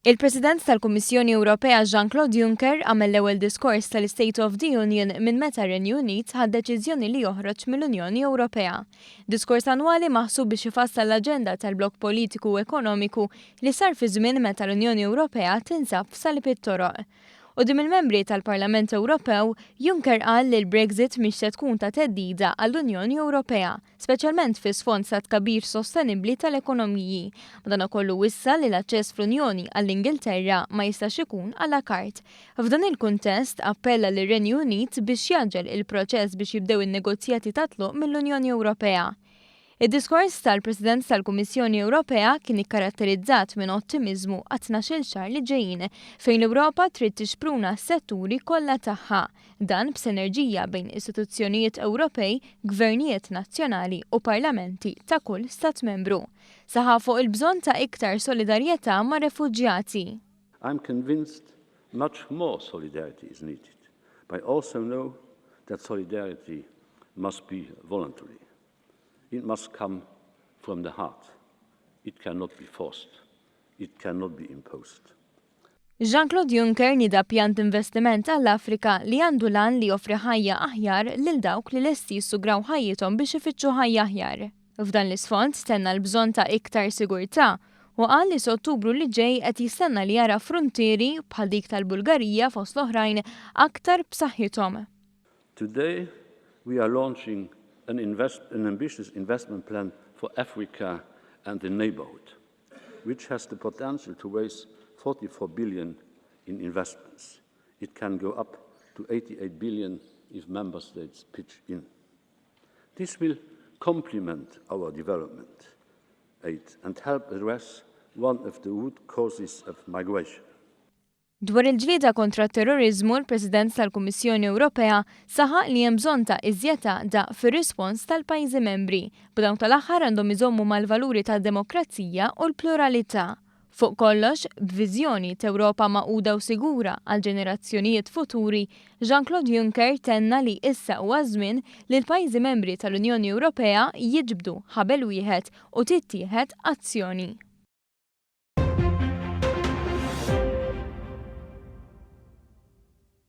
Il-President tal-Kummissjoni Ewropea Jean-Claude Juncker għamel l-ewwel diskors tal-State of the Union minn meta r-Renju Unit ħa d-deċiżjoni li joħroġ mill-Unjoni Ewropea. Diskors annwali maħsub biex ifassal l-aġenda tal-blokk politiku u ekonomiku li sar fi żmien meta l-Unjoni Ewropea tinsab f'salib it-toroq. Quddiem il-membri tal-Parlament Ewropew, Juncker qal li l-Brexit mhix se tkun ta' theddida għall-Unjoni Ewropea, speċjalment fi sfond ta' tkabbir sostenibbli tal-ekonomiji. Madankollu wissa li l-aċċess fl-Unjoni għall-Ingilterra ma jistax ikun à la carte. F'dan il-kuntest, appella lir-Renju Unit biex jgħaġġel il-proċess biex jibdew in-negozjati ta' tluq mill-Unjoni Ewropea. Id-diskors tal-President tal-Kummissjoni Ewropea kien ikkaratterizzat minn ottimiżmu għat-tnax-il xahar li ġejjin, fejn l-Ewropa trid tixpruna s-setturi kollha tagħha. Dan b'sinerġija bejn istituzzjonijiet Ewropej, gvernijiet nazzjonali u parlamenti ta' kull stat membru. Saħaq fuq il-bżonn ta' iktar solidarjetà mar-refuġjati. I'm convinced much more solidarity is needed, but I also know that solidarity must be voluntary. It must come from the heart. It cannot be forced. It cannot be imposed. Jean-Claude Juncker nieda pjan t'investiment għall-Afrika li għandu l-għan li joffri ħajja aħjar lil dawk li lesti jissugraw ħajjithom biex ifittxu ħajja aħjar. F'dan l-isfond tenna l-bżonn ta' iktar sigurtà u qal li s'Ottubru li ġej qed jistenna li jara fruntieri bħal dik tal-Bulgarija fost l-oħrajn aktar b'saħħithom. Today, we are launching an, invest, an ambitious investment plan for Africa and the neighborhood, which has the potential to raise 44 billion in investments. It can go up to 88 billion if member states pitch in. This will complement our development aid and help address one of the root causes of migration. Dwar il-ġlieda kontra t-terroriżmu, l-President tal-Kummissjoni Ewropea saħaq li hemm bżonn ta' iżjed għaqda fir-rispons tal-pajjiżi membri, b'dawn tal-aħħar għandhom iżommu mal-valuri tad-demokrazija u l-pluralità. Fuq kollox, b'viżjoni t'Ewropa magħquda u sigura għal ġenerazzjonijiet futuri, Jean-Claude Juncker tenna li issa huwa żmien li l-pajjiżi membri tal-Unjoni Ewropea jiġbdu ħabel wieħed u tittieħed azzjoni.